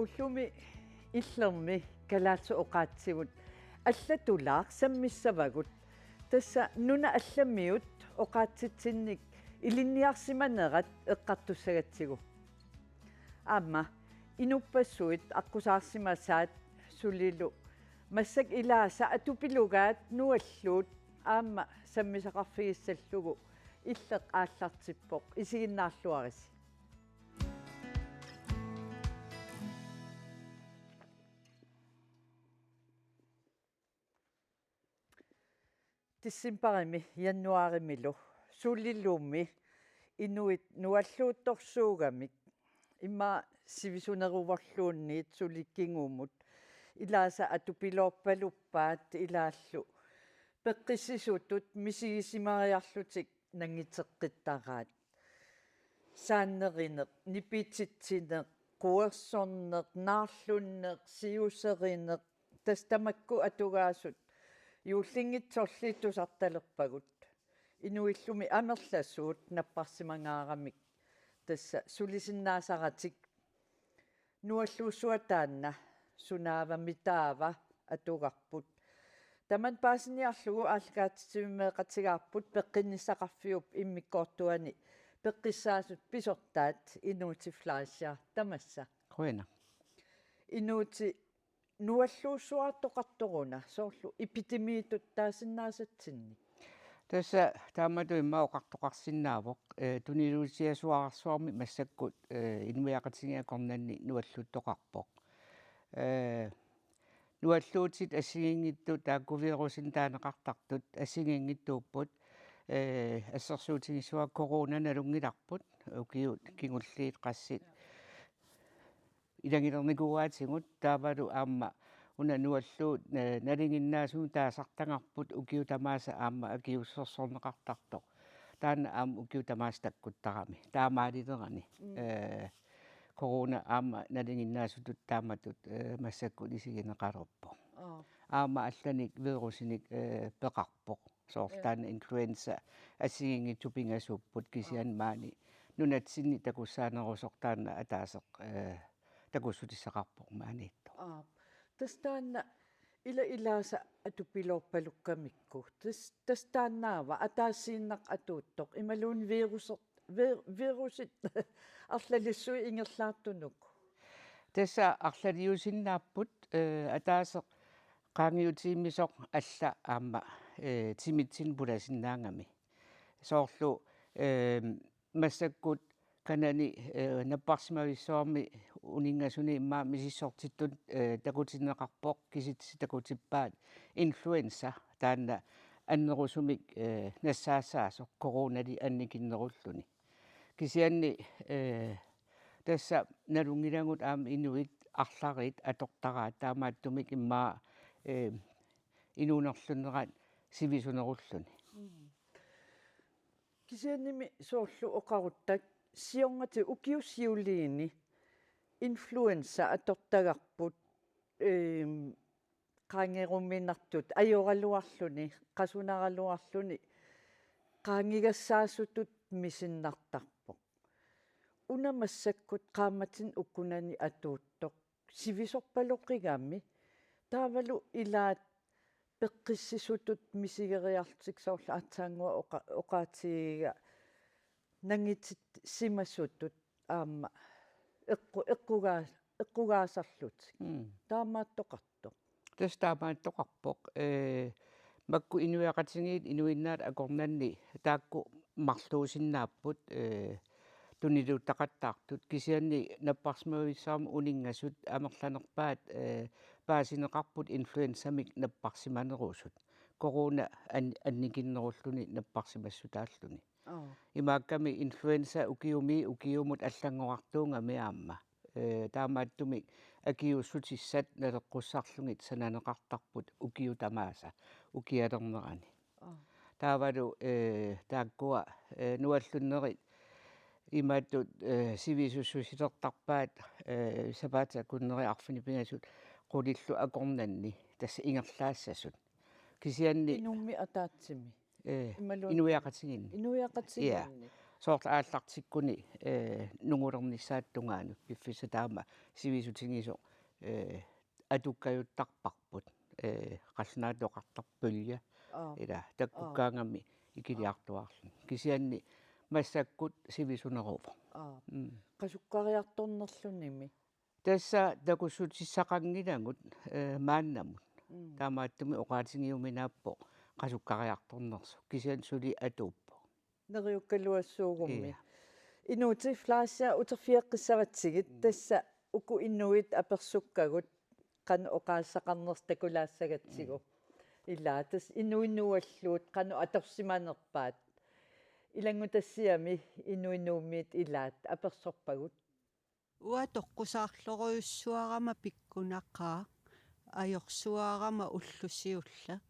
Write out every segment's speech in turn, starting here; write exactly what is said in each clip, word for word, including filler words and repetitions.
Ullumi illermi kalaallisut oqaatsigut allatulaaq sammissavagut. Tassa nunat allamiut oqaatsitsinnik ilinniarsimanerat eqqartussagatsigu. Aamma inuppassuit aqqusaarsimasaat sulilu massakkut ilaasa atupilugaat nualluut aamma sammisaqarfigissallugu. Illeq aallartippoq, isiginnaarluarisi. Decembarimi januaarimilu sulilumi inuit nualluuttorsuugamik immaqa sivisuneruvorluunniit suli kingumut ilaasa atupiloorpaluppaat ilaallu peqqissisutut misigisimariarlutik nanngiteqqittaraat. Saannerineq, nipititsineq, quersorneq, naarlunneq, siuserineq, tassa tamakku atugaasut juullinngitsorli tusartalerpagut. Inuillumi amerlasuut napparsimangaaramik tassa sulisinnaasaratik. Nualluussuaq taanna sunaavami taava atugarput. Tamanna paasiniarlugu aallakaatitsivimeeqatigaarput peqqinnissaqarfiup immikkoortuani peqqissaasut pisortaat Inuutit Fleischer, tamassa. Qujanaq. Inuutit nualluussuartoqartoruna soorlu epidemiitut taasinnaasatsinnik? Tassa taamatut immaqa oqartoqarsinnaavoq, eh, tuniluutsiasuararsuarmi massakkut, eh, inuiaqatigiit akornanni nualluuttoqarpoq. Eh, nualluutit assigiinngitsut taakku virusinik taaneqartartut assigiinngitsuupput, eh, assersuutigissuaq corona nalunngilarput ukiut kingulliit qassit ilagilernikuugaatigut, taavalu aamma una nualluut, eh, nalinginnaasumik taasartagarput ukiut tamaasa aamma akiuussorsorneqartartoq. Taanna aamma ukiut tamaasa takkuttarami. Taamaalilerani. Mm. Eh, corona aamma nalinginnaasutut taamatut, eh, massakkut isigineqalerpoq. Aa. Aamma allanik virusinik, eh, peqarpoq. Soorlu, ja, taanna influenza assigiinngitsut pingasuupput kisianni, aa, maani nunatsinni takussaanerusoq taanna ataaseq, eh, takussutissaqarpoq maaniittoq. Aap. Tassa taanna ila ilaasa atupiloorpalukkamikku. Tassa, tassa taannaava ataasiinnaq atuuttoq imaluunniit viruser-, vir-, virusit arlalissuit ingerlaartunuk? Tassa arlaliusinnaapput, eh, ataaseq qaangiutigimissoq alla aamma, eh, timitsinnut pulasinnaagami. Soorlu, eh, massakkut kanani, eh, napparsimavissuarmi uninngasuni immaqa misissortittut, eh, takutinneqarpoq, kisitsisit takutippaat influenza, taanna annerusumik, eh, nassaassaasoq coronali annikinnerulluni. Kisianni, eh, tassa nalunngilagut aamma inuit arlariit atortaraat taamaattumik immaqa, eh, inuunerlunera sivisunerulluni. Mm. Kisiannimi soorlu oqarutta siornatigut ukiup siuliini influenza atortagarput, eem, qaangeruminartut ajoraluarluni, qasunaraluarluni, qaangigassaasutut misinnartarpoq. Una massakkut qaammatini ukunani atuuttoq sivisorpaloqigami, taavalu ilaat peqqissisutut misigeriarlutik soorlu aatsaannguaq oqa-, oqaatigiga nanngititsimasutut aamma eqqu-, eqqugaa-, eqqugaasarlutik. Mm. Taamaattoqartoq. Tassa taamaattoqarpoq. Eh, makku inuiaqatigiit inuinnaat akornanni taakku marluusinnaapput, eh, tuniluuttaqattaartut. Kisianni napparsimavissuarmi uninngasut amerlanerpaat, eh, paasineqarput influenzamik napparsimanerusut. Corona an-, annikinnerulluni napparsimassutaalluni. Aa. Imaakkami influenza ukiumiit ukiumut allanngorartuugami aamma. Eh, taamaattumik akiuussutissat naleqqussarlugit sananeqartarput ukiut tamaasa ukialernerani. Aa. Taavalu, eh, taakkua, eh, nuallunnerit imatut, eh, sivisussusilertarpaat, eh, sapaatip akunneri arfineq-pingasut qulillu akornanni tassa ingerlaassasut. Kisianni inummit ataatsimi. Eh, imaluunniit inuiaqatigiinni. Inuiaqatigiinni. Ja. soorlu aallartikkuni, eh, nungulernissaata tungaanut piffissaq taama sivisutigisoq, eh, atukkajuttarparput, eh, qallunaatut oqartarput pulje, Aap. ila takkukkaangami ikiliartuaarluni. Kisianni massakkut sivisuneruvoq. Aap. Mm. Qasukkariartornerlunimi. Tassa takussutissaqanngilagut, eh, maannamut. Mm. Taamaattumik oqaatigiuminaappoq qasukkariartornersoq. Kisianni suli atuuppoq. Neriukkaluassuugummi. Ia. Inuutit Fleischer uterfigeqqissavatsigit, Mm. tassa uku inuit apersukkagut qanoq oqaaseqarnersoq takulaassagatsigu. Mm. Ilaa, tassa inuit nualluut qanoq atorsimanerpaat. Ilanngutassiami inuit Nuummiit ilaat apersorpagut. Uanga toqqusaarlorujussuarama pikkunaqaaq, ajorsuarama ulloq siulleq.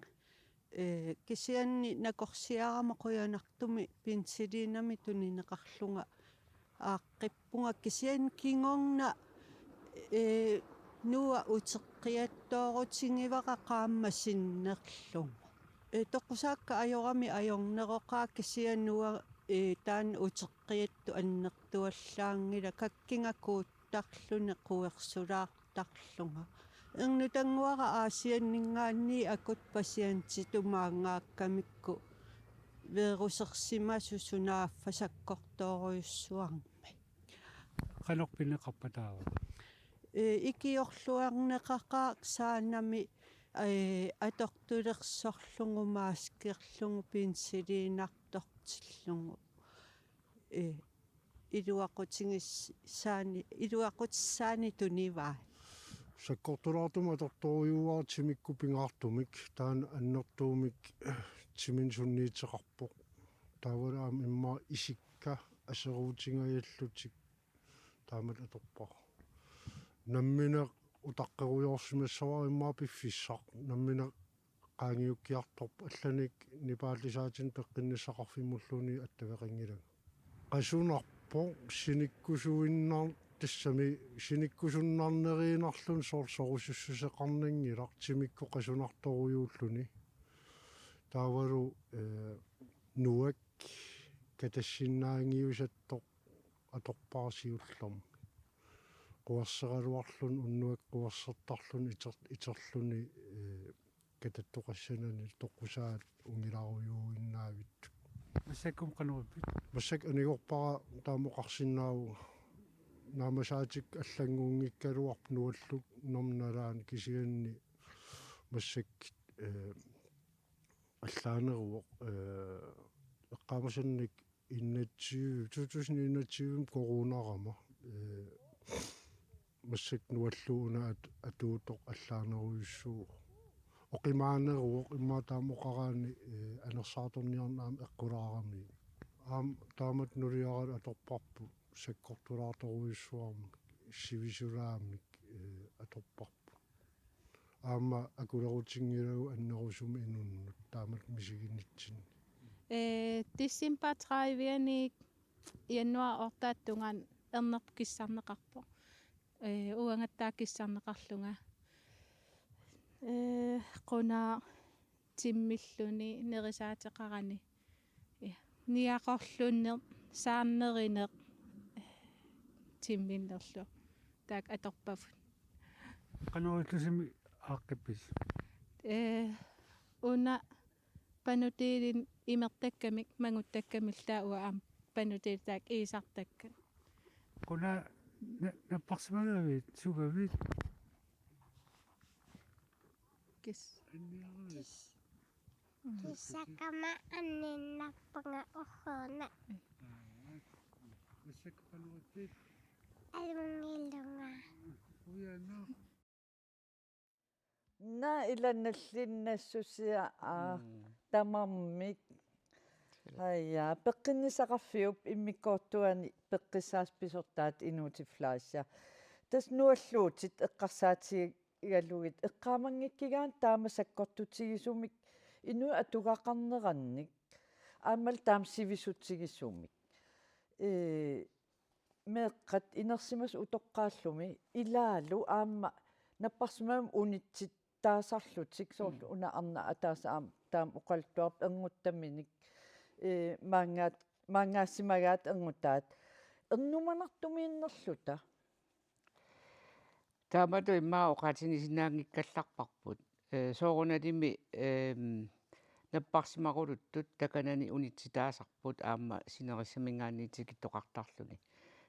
Ee, kisianni nakorsiarama qujanartumik penicillinimik tunineqarlunga aaqqippunga, kisianni kingorna, ee, Noah uteqqiattoorutigivaat qaammat sinnerlunga. Ee, toqqusaakka ajorami ajorneroqaat, kisianni Noah, ee, taanna uteqqiattoq annertuallaanngilaq, kakkinga kuuttarluni quersulaartarlunga. Ernutannguara Aasianninngaanniit akut patientitut maangaakkamikku virusersimasut sunaaffa sakkortoorujussuarmik. Qanoq pineqarpa taava? Ee, ikiorluarneqaqaaq saanami, ee, atortulersorlugu, maskerlugu, penicillinartortillugu. Ee, iluaqutigis-, saani, iluaqutissaani tunivaa. Sakkortulaartumik atortorujuuara timikkut pingaartumik, taanna annertuumik, eh, timinik sunniuteqarpoq. Taavalu aamma immaqa isikka aseruutingajallutik taamatut atorpara. Nammineq utaqqerujoorsimassavara immaqa piffissaq. Nammineq qaangiukkiartorpoq, allanik nipaallisaatinik peqqinnissaqarfimmulluunniit attaveqanngilanga. Qasunarpoq sinikkusuinnar-, tassami sinikkusunnarneriinnarluni soorlu sorusussuseqarnanngilaq timikkut qasunartorujuulluni. Taavalu, eh, Noahk katassinnaanngiusattoq atorpara siullermik. Querseraluarluni unnuaq quersertarluni iter-, iterluni, eh, katattoqassanani toqqusaat ungilarujuuinnaavittoq. Massakkut qanoq ippit? Massakkut anigorpara taama oqarsinnaavunga. Naamasaatikkut allannguunngikkaluarpoq Noahlu normu nalaani, kisianni massakkut, eh, allaaneruvoq, eh, eqqaamasannik enogtyve, to tusind enogtyve coronarama, eh, massakkut Noahlu una at-, atuutoq allaanerujussuuvoq. Oqimaaneruvoq immaqa taama oqaraanni, eh, anersaartorniarneq aamma eqqulaarami. Aamma taamatut nuliaralu atorparput sakkortulaartorujussuarmik, sivisulaamik, eh, atorparput. Aamma akulerutinngilagut annerusumik inunnut taamatut misiginitsinni. Ee, december tredive-anit januar otte-ata tungaanut ernerput kissarneqarpoq. Ee, uangattaaq kissarneqarlunga. Ee, qunaaq timmilluni nerisaateqarani. Ja. Niaqorluinnaq, saarnerineq, timminnerlu. Taakku atorpavut. Qanoq ilillusi aaqqippisi? Ee, una Panodilin imertakkamik, manguttakkamillu taava uanga aamma Panodil taakku iisartakkat. Qanoq na-, napparsimagavit, sugavit? Kis. Anniaravit? Kissakama anninnarpunga uggorna. Aa, massakkut qanoq ippit? Alunngilanga. Uianna. Naa, ila nallinnassusia, aa, Mm. tamarmik. Aja, peqqinnissaqarfiup immikkoortuani peqqissaasut pisortaat Inuutit Fleischer. Tassa Noahluutit eqqarsaatigalugit eqqaamanngikkigaanni taama sakkortutigisumik inuit atugaqarnerannik aammalu taama sivisutigisumik. Ee, meeqqat inersimasut utoqqaallumi ilaallu aamma napparsimmavimmut unitsittaasarlutik, soorlu Mm. una arnaq ataaseq aamma taama oqaluttuarpoq, ernguttaminik, ee, maanngaat-, Maangaassimagaat erngutaat ernumanartumiinnerluta. Taamatut immaqa oqaatigisinnaanngikkallarparput. Eh, soorunalimi, ehm, napparsimaruluttut takanani unitsitaasarput aamma sinerissaminngaanniit tikittoqartarluni.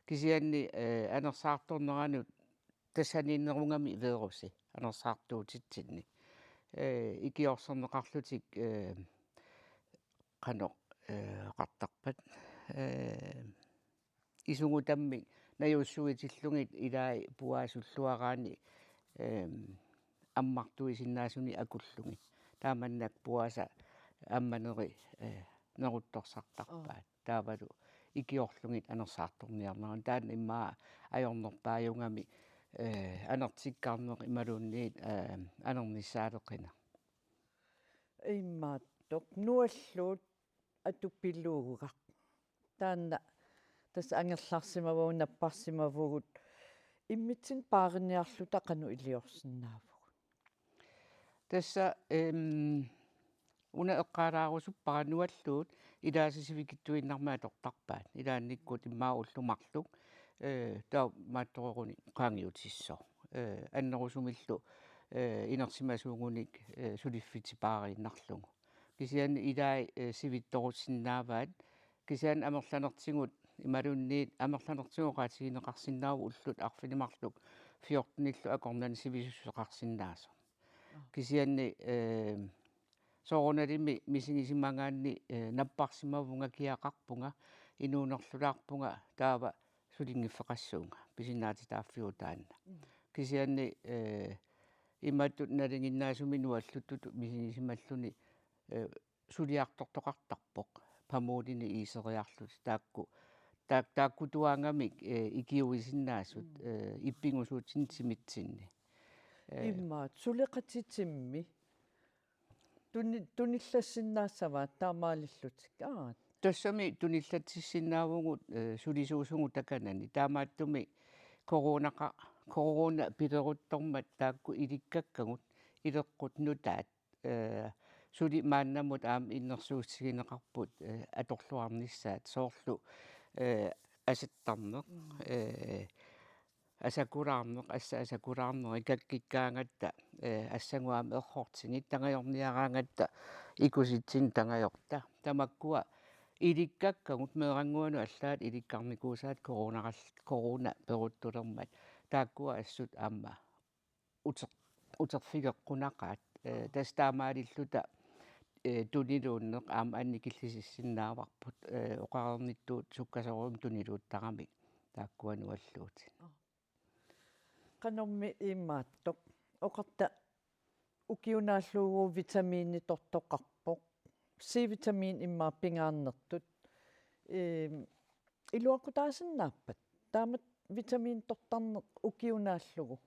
Kisianni, eh, anersaartorneranut tassaniinnerugami virusi anersaartuutitsinni. Eh, ikiorserneqarlutik, eh, qanoq, eh, oqartarpat. Eh, isugutammik najussuitillugit ilai puaasulluaraanni, ehm, ammartuisinnaasunik akullugit. Taamannak puaasa ammaneri, eh, neruttorsartarpaat. Taavalu ikiorlugit anersaartorniarneranni. Taanna immaqa ajornerpaajugami, eh, anertikkarneq imaluunniit, eh, anernissaaleqineq. Imaattoq nualluut atupiluugaq. Taanna tassa angerlarsimavugut, napparsimavugut, immitsinnut paariniarluta qanoq iliorsinnaavugut? Tassa, ehm, una eqqaalaarusuppara nualluut ilaasa sivikitsuinnarmik atortarpaat. Ilaannikkut immaqa ullut marluk, eh, taamaattorerunik qaangiutissaaq. Eh, annerusumillu, eh, inersimasuugunik, eh, suliffitsik paariinnarlugu. Kisianni ilai, eh, sivitsorussinnaavaat. Kisianni amerlanertigut imaluunniit amerlanertigut oqaatigineqarsinnaavoq ullut arfineq-marluk fjortenillu akornanni sivisussuseqarsinnaasoq. Kisianni, eh, soorunalimi misigisimagaanni, eh, napparsimavunga, kiaqarpunga, inuunerlulaarpunga, taava sulinngiffeqassuunga, pisinnaatitaaffiup taanna. Mm. Kisianni, eh, imatut nalinginnaasumik nualluttutut misigisimalluni, eh, suliartortoqartarpoq, pamuulini iiseriarlutik taakku, taak-, taakkutuaannamik, eh, ikiuisinnaasut, mm, eh, ippigusuutinnik timitsinni. Eh. Immaqa suleqatitimmi tuni-, tunillassinnaassavat taamaalillutik? Aa. Tassami tunillatsissinnaavugut, eh, sulisuusugut takanani. Taamaattumik coronaqa-, coronapileruttormat taakku ilikkakkagut, ileqqut nutaat, eh, suli maannamut aamma innersuussutigineqarput, eh, atorluarnissaat soorlu, eh, asattarneq, mm, eh, asakulaarneq, assat asakulaarneq, ikakkikkaangatta, eh, assanguaam errortigit, tangajorniaraangatta ikusitsinnik tangajorta. Tamakkua ilikkakkagut, meerannguanut allaat ilikkarnikuusaat coronaral-, coronaperuttulermat. Taakkua assut aamma uter-, uterfigeqqunaqaat. Eh, tassa taamaalilluta, eh, tuniluunneq aamma annikillisisinnaavarput, eh, oqareernittut sukkasoorujussuarmik tuniluuttaramik taakkua nualluutit. Qanormi imaattoq. Oqarta ukiunaallugu vitamiinitortoqarpoq. C-vitamiin immaqa pingaarnertut. Ehm, iluaqutaasinnaappat? Taamatut vitamiinitortarneq ukiunaallugu.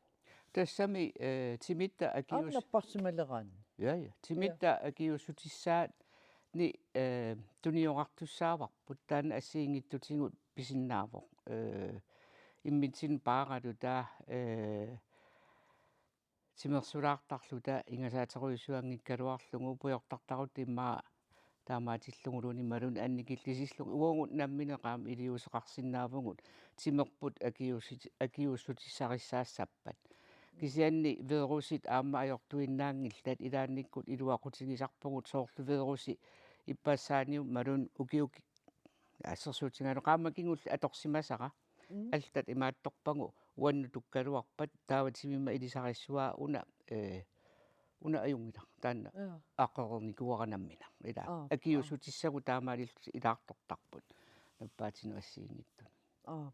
Tassami, eh, timitta akius-, aamma napparsimaleraanni. Ja, ja. Timitta, ja, akiuussutissaanni, eh, tunioqqartussaavarput, taanna assigiinngitsutigut pisinnaavoq. Eh, immitsinnut paaraluta, eh, timersulaartarluta ingasaaterujussuanngikkaluarlugu pujortartarutta immaqa taamaatilluguluunniit imaluunniit annikillisillugu uagut nammineq aamma iliuuseqarsinnaavugut timerput akiuussuti-, akiuussutissarissaassappata. Kisianni virusit aamma ajortuinnaanngillat, ilaannikkut iluaqutigisarpugut soorlu virusi ippassaaniit imaluunniit ukiuki assersuutigalugu qaammat kingulleq atorsimasara. Mm. Allat imaattorpagut uannut tukkaluarpat taava timima ilisarissavaa una, eh, una ajunngilaq taanna. Ja. Aqereernikuuara nammineq. Ila. Aa, akiuussutissagut taamaalillutik ilaartortarput. Nappaatinut assigiinngitsunut. Aa.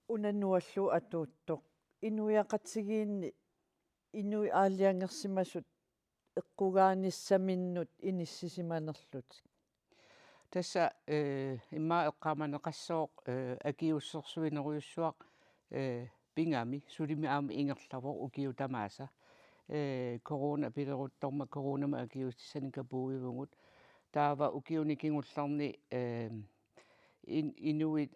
Una nualluut atuuttoq. Inuiaqatigiinni inuit aalajangersimasut eqqugaanissaminnut inissisimanerlutik. Tassa, eh, immaqa eqqaamaneqassooq, eh, akiuussersuinerujussuaq, eh, pigami, sulimi aamma ingerlavoq ukiut tamaasa. Eh, coronapileruttormat coronamut akiuussutissanik kapuuivugut. Taava ukiuni kingullerni, eh, in-, inuit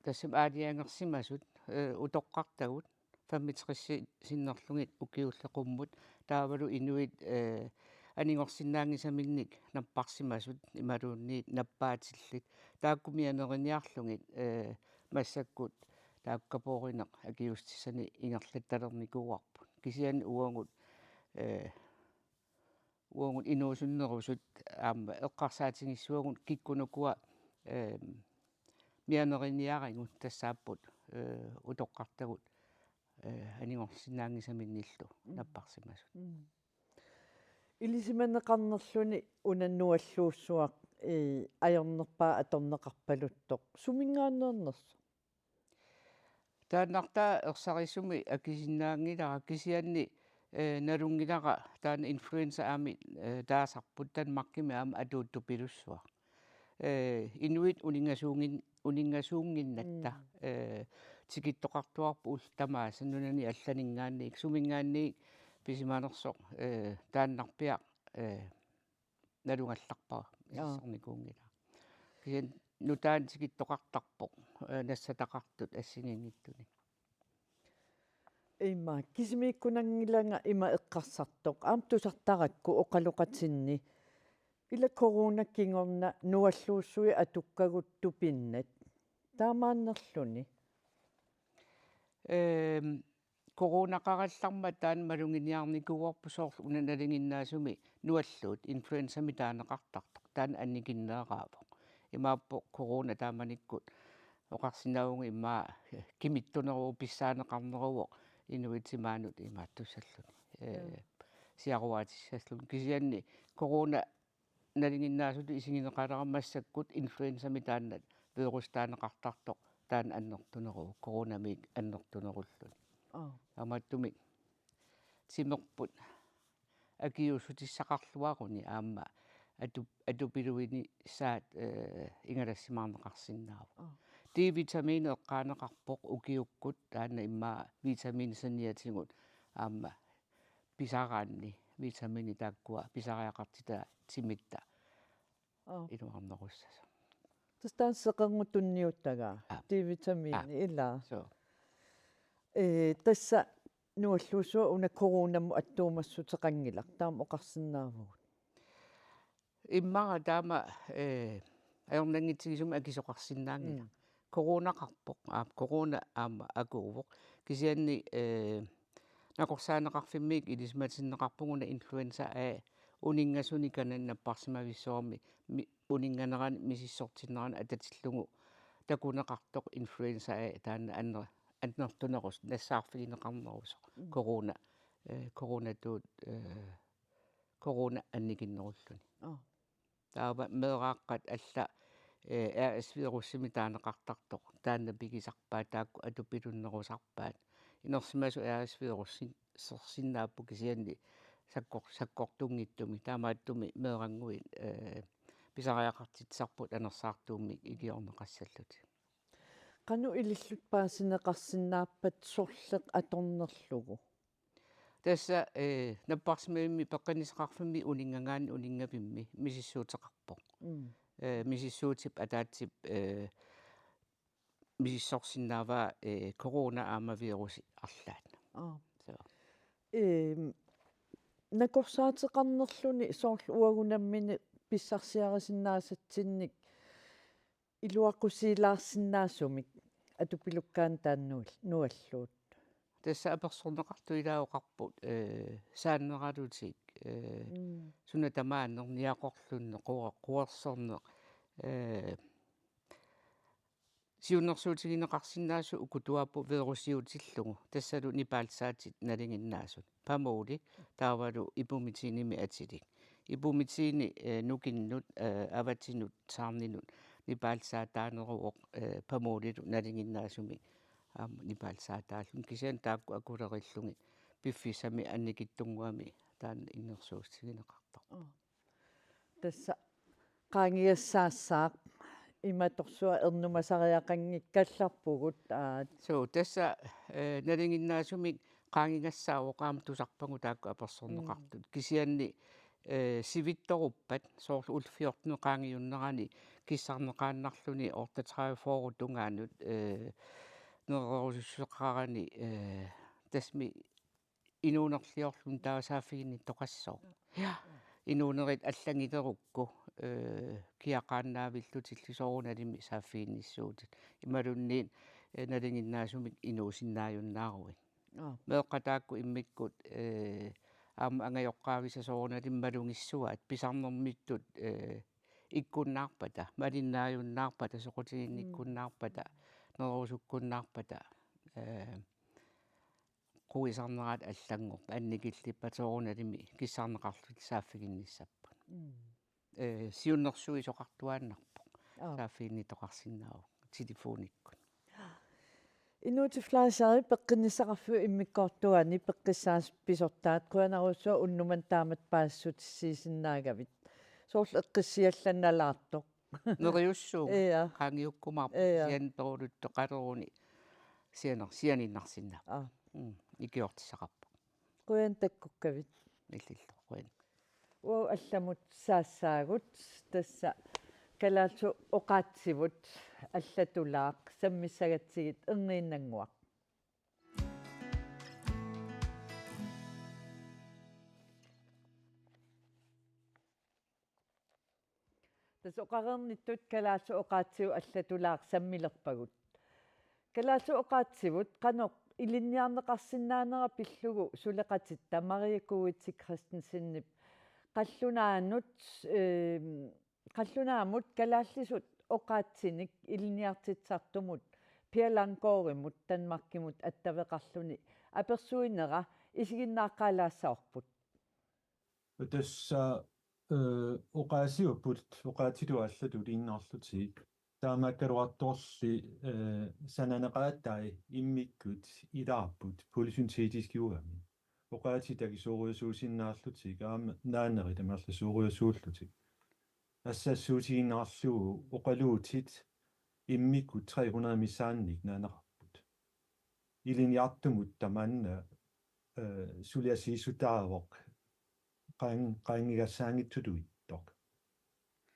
tassami aalajangersimasut, eh, utoqqartagut femogtres sinnerlugit ukiulli qummut, taavalu inuit, eh, anigorsinnaanngisaminnik napparsimasut imaluunniit nappaatillit. Taakku mianeriniarlugit, eh, massakkut taakku kapoorineq akiuussutissani ingerlattalernikuuarput. Kisianni uagut, eh, uagut inuusunnerusut aamma eqqarsaatigissuagut kikkunukua, eh, mianeriniarigut tassaapput, eh, utoqqartagut, eh, anigorsinnaanngisaminnillu Mm. napparsimasut. Mm. Ilisimaneqarnerluni una nualluussuaq, eh, ajornerpaaq atorneqarpaluttoq. Suminngaanneernersoq? Taannartaa ersarisumik akisinnaanngilara kisianni, eh, nalunngilara taanna influenza aamma, eh, taasarput Danmarkimi aamma atuuttupilussuaq. Eh, inuit uninngasuunngin-, uninngasuunnginnatta, Mm. eh, tikittoqartuarput ullut tamaasa nunani allaninngaanniit, suminngaanniit pisimanersoq, eh, taannarpiaq, eh, nalugallarpara Joo. misissornikuunngilaq. Kisianni nutaanik tikittoqartarpoq, eh, nassataqartut assigiinngitsunik. Ima, kisimiikkunanngilanga ima eqqarsartoq. Aamma tusartarakku oqaloqatinni. Ila corona kingorna nualluussuit atukkagut tupinnat. Taamaannerluni. Ehm, coronaqarallarmat taanna maluginiarnikuuarput soorlu una nalinginnaasumik nualluut influenzamik taaneqartartoq. Taanna annikinneeraavoq. Imaappoq corona taamanikkut oqarsinnaavugut immaqa kimittuneruvoq pissaaneqarneruvoq inuit imaanut imaattussalluni. Eh, Joo. siaruaatissalluni. Kisianni corona nalinginnaasutut isigineqalerama massakkut influenzamik taanna virus taaneqartartoq taanna annertuneruvoq, coronamik annertunerulluni. Aa. Taamaattumik timerput akiuussutissaqarluaruni aamma atu-, atupiluinissaat, eh, ingalassimaarneqarsinnaavoq. Aa. D-vitamiini eqqaaneqarpoq ukiukkut taanna immaqa vitamiinit saniatigut aamma pisaraanni vitamiinit taakkua pisariaqartitat timitta Aa. iluarnerussasoq. Tassa taanna seqernup tunniuttagaa, Aa. D-vitamiini, Aa. ilaa. Suu. Eh, tassa nualluussuaq una coronamut attuumassuteqanngilaq, taama oqarsinnaavugut. Immaqa taama, eh, ajornanngitsigisumik akisoqarsinnaanngilaq. Mm. Coronaqarpoq, aap, corona aamma akuuvoq. Kisianni, eh, nakorsaaneqarfimmiit ilisimatinneqarpugut una influenza A uninngasunik kanani napparsimavissuarmi mi-, uninnganerani misissortinnerani atatillugu takuneqartoq influenza A taanna anner-, annertunerusoq, nassaarfigineqarnerusoq. Mm. Corona, eh, coronatuut, eh, corona annikinnerulluni. Aa. Taava meeraaqqat alla, eh, R S-virusimik taaneqartartoq, taanna pigisarpaat, taakku atupilunnerusarpaat. Inersimasut R S-virusin-, -sersinnaapput kisianni sakkor-, sakkortunngitsumik, taamaattumik meerannguit, eh, pisariaqartitsisarput anersaartuummik ikiorneqassallutik. Qanoq ilillutit paasineqarsinnaappat sorleq atornerlugu? Tassa, eh, napparsimavimmi peqqinnissaqarfimmi uninngagaanni uninngavimmi misissuuteqarpoq. Mm. Eh, misissuutip ataatsip, eh, misissorsinnaavaa, eh, corona aamma virusi arlaat. Aa. Suu. Ehm, nakorsaateqarnerluni soorlu uagut nammineq pissarsiarisinnaasatsinnit iluaqusiilaarsinnaasumik atupilukkaanni taanna nual-, nualluut. Tassa apersorneqartut ilaa oqarput, eh, saanneralutik, eh, Mm. suna tamaanneq, niaqorlunneq, quer-, quersorneq, eh, siunnersuutigineqarsinnaasut ukutuaapput virusiutillugu, tassalu nipaalsaatit nalinginnaasut. Pamoli, taavalu ibumitinimi atilik. Ibumitiini, eh, nukinnut, eh, avatinut, saarninut nipaalsaataaneruvoq, eh, pamolilu nalinginnaasumik aamma nipaalsaataalluni. Kisianni taakku akulerillugit piffissami annikitsunnguami taanna innersuussutigineqartarpoq. Aa. Tassa qaangigassaassaaq imatorsuaq ernumasariaqanngikkallarpugut, aa. Suu, tassa, eh, nalinginnaasumik qaangigassaavoq aamma tusarpagut taakku apersorneqartut. Mm. Kisianni, eh, sivitsoruppat soorlu ullut fjorten qaangiunnerani kissarneqaannarluni otteogtredive fyrre tungaanut, eh, nererusussuseqarani, eh, tassami inuunerliorluni taava saaffiginnittoqassooq. Ja. inuunerit allanngilerukku, ee, kiaqaannaavillutillu soorunalimi saaffiginnissuutit. Imaluunniit, ee, nalinginnaasumik inuusinnaajunnaarui. Aap. Meeqqat taakku immikkut, ee, aamma angajoqqaavisa soorunalimi malugissuaat pisarnermittut, ee, ikkunnaarpata, malinnaajunnaarpata, soqutiginnikkunnaarpata, nerusukkunnaarpata, ee, quisarnerat allanngorpat, annikillippata soorunalimi kissarneqarlutik saaffiginnissapput. Mm. Ee, siunnersuisoqartuaannarpoq. Aap. Saaffiginnittoqarsinnaavoq telefonikkut. Inuutit Fleischerip peqqinnissaqarfiup immikkoortuani peqqissaasut pisortaat, qujanarujussuaq unnuk manna taamatut paasissutissiisinnaagavit. Soorlu eqqissiallannalaartoq. Neriussuugut. Ja. Qaangiukkumaarpoq. Ja. Sianitooruttoqaleruni sianer-, sianinnarsinnaavoq. Aa. Mm. Ikiortissaqarpoq. Qujan takkukkavit. Illillu, qujan. Uagut allamut saassaagut, tassa kalaallisut oqaatsivut allatulaaq, sammissagatsigit erniinnannguaq. Tassa oqareernittut kalaallisut oqaatsivut allatulaaq sammilerpagut. Kalaallisut oqaatsivut qanoq ilinniarneqarsinnaanera pillugu suleqatitta Maria Kuitse Christensenip qallunaanut, ehm, qallunaamut kalaallisut oqaatsinik ilinniartitsisartumut Per Langgaardimut Danmarkimut attaveqarluni apersuinera isiginnaaqqaalaassavarput. Tassa, eh, oqaasiupput oqaatsitut allatut ilinniarlutik. Taamaakkaluartorli, eh, sananeqaatai immikkut ilaapput polysyntetiskiugami. Oqaatsit takisoorujussuusinnaallutik aamma naanerit amerlasoorujussuullutik. Assassuutigiinnarlugu oqaluutit immikkut tre hundrede missaannik naaneqarput. Ilinniartumut tamanna, eh, suliassiissutaavoq qaan-, qaangigassaanngitsutut ittoq.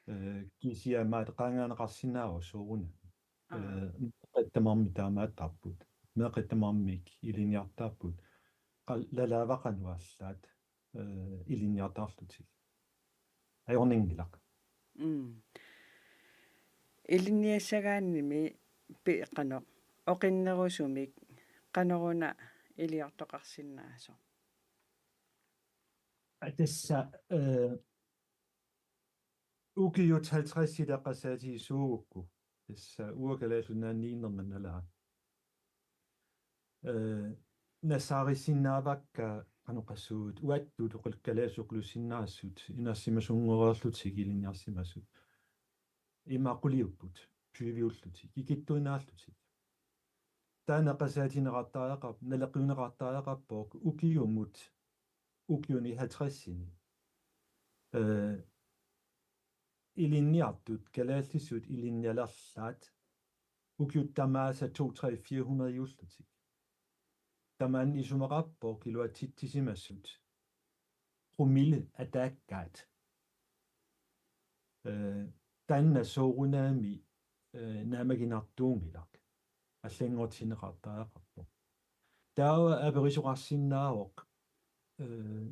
Eh, kisianni aamma qaangiunneqarsinnaavoq soorunami. Aa. Eh, meeqqat tamarmik taamaattarput. Meeqqat tamarmik ilinniartarput. Qal-, lalaava qanoq allaat, eh, ilinniartarlutik. Ajornanngilaq. Mm. Ilinniassagaannimi pi-, qanoq, oqinnerusumik qanoruna iliortoqarsinnaasoq? Aa, tassa, eh, ukiut halvtreds eqqarsaatigissuugukku. Tassa uanga Kalaallit Nunaanniinnerma nalaani. Eh, nassaarisinnaavakka qanoq oqassuunga uattut oqal-, kalaallisut oqaluussinnaasut, inersimasunngoreerlutik ilinniarsimasut. Ima quliupput, tyviullutik, ikittuinnaallutik. Taanna eqqarsaatigineqartariaqarp-, naleqqiunneqartariaqarpoq ukiumut, ukiuni halvtredsini. Eh, ilinniartut, kalaallisut ilinnialerlaat, ukiut tamaasa to, tre, fire hundrede-iullutik. Tamanna isumaqarpoq iluatsitsisimasut promille ataakkaat. Eh, taanna soorunami, eh, naammaginartuunngilaq. Allanngortinneqartariaqarpoq. Taava aperisoqarsinnaavoq, eh,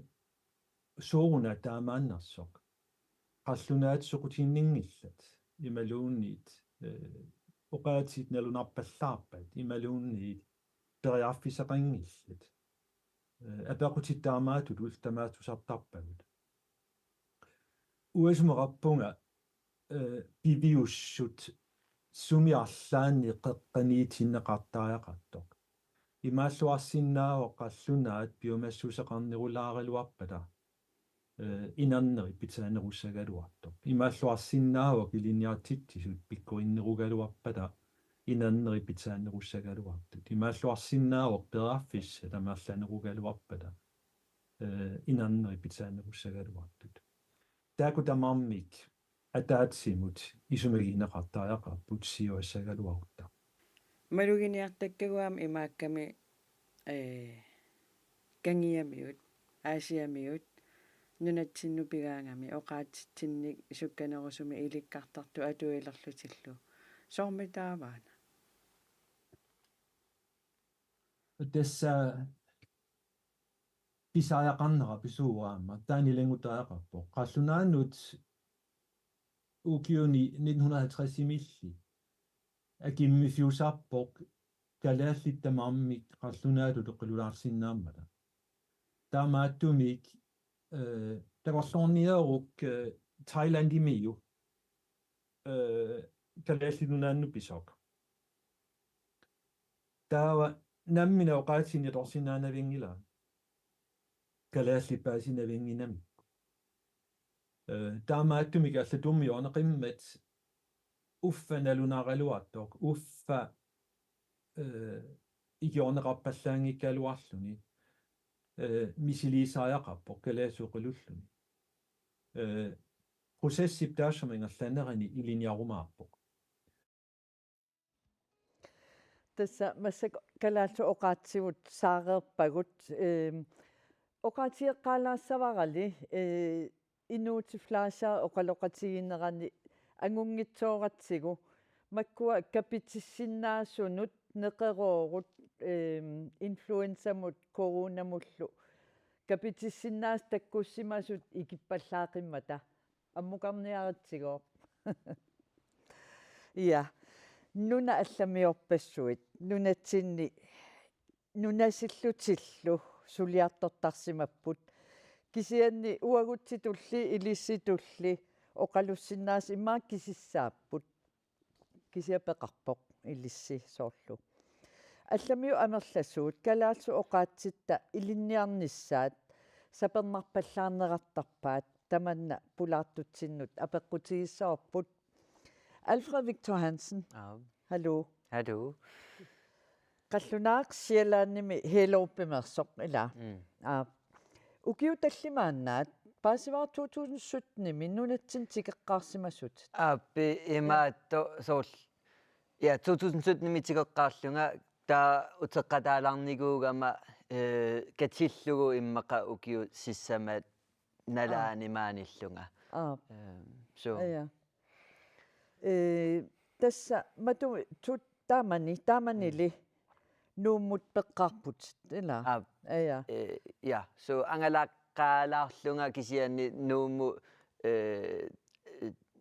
sooruna taamaannersoq. Qallunaat soqutiginninngillat imaluunniit, eh, oqaatsit nalunarpallaarpat imaluunniit periarfissaqanngillat. Eh, apeqqutit taamaattut ullut tamaasa tusartarpagut. Uanga isumaqarpunga, eh, piviussut sumi arlaannik qeqqaniitinneqartariaqartoq. Imaalluarsinnaavoq qallunaat piumassuseqarnerulaaraluarpata, eh, inerneri pitsaanerussagaluartoq. Imaalluarsinnaavoq ilinniartitsisut pikkorinnerugaluarpata, inerneri pitsaanerussagaluartut. Imaalluarsinnaavoq periarfissat amerlanerugaluarpata, eh, inerneri pitsaanerussagaluartut. Taakku tamarmik ataatsimut isumagineqartariaqarput siuassagaluarutta. Maluginiartakkagut aamma imaakkami, eh, Kangiamiut, Aasiamiut, nunatsinnut pigaangami oqaatsitsinnik sukkanerusumik ilikkartartut atuilerlutillu. Soormitaava aana? Tassa Isariaqarnera pisuuvoq aamma. Taanna ilanngutariaqarpoq. Qallunaanut ukiuni nitten hundrede og halvtreds-imilli akimmifiusarpoq kalaallit tamarmik qallunaatut oqalulaarsinnaammata. Taamaattumik, eh, takorloorniaruk, eh, Thailandimiu, eh, Kalaallit Nunaannut pisoq. Taava nammineq oqaatsinik atorsinnaanavianngilaq. Kalaallit paasinaviannginnamik. Eh, taamaattumik allatut umiorneqimmat uffa nalunaaraluartoq, uffa, eh, ikiorneqarpallaanngikkaluarluni, eh, misiliisariaqarpoq kalaallisut oqalulluni. Eh, processip taassuma ingerlanerani ilinniarumaarpoq. Tassa massakkut kalaallisut oqaatsivut saareerpagut, ehm, oqaatigeqqaalaassavarali, eh, Inuusuttut Fleischer oqaloqatigiinnerani angunngitsooratsigu makkua kapitissinnaasunut neqeroorut, ehm, influenzamut coronamullu kapitissinnaasut takkussimasut ikippallaaqimmata. Ammukarniaritsigooq. Ja. Nunat allamiorpassuit nunatsinni nunasillutillu suliartortarsimapput. Kisianni uagutsitulli ilissitulli oqalussinnaasut immaqa kisissaapput. Kisianni peqarpoq ilissi soorlu: Allamiut amerlasuut kalaallisut oqaatsitta ilinniarnissaat sapernarpallaarnerartarpaat, tamanna pulaartutsinnut apeqqutigissavarput. Alfred Victor Hansen. Aap. Hallo. Hallo. Qallunaaq Sjællandimi Hellerup-imeersoq, ilaa? Mm. Aap. Ukiut tallimaannaat, paasivara to tusind sytten-imi nunatsinni tikeqqaarsimasutit. Aap, imaattoq soorlu. Ja, to tusind sytten-imi tikeqqaarlunga, taava uteqqataalaarnikuugama, eh, katillugu immaqa ukiut sisamat nalaani maanillunga. Aap. Ehm, so. Ja. Eh, tassa matu-, tu-, taamani, taamanili Mm. Nuummut peqqaarputit, ilaa? Aap. Ja. Eh, ja, so angalaaqqaalaarlunga kisianni Nuummu-, eh,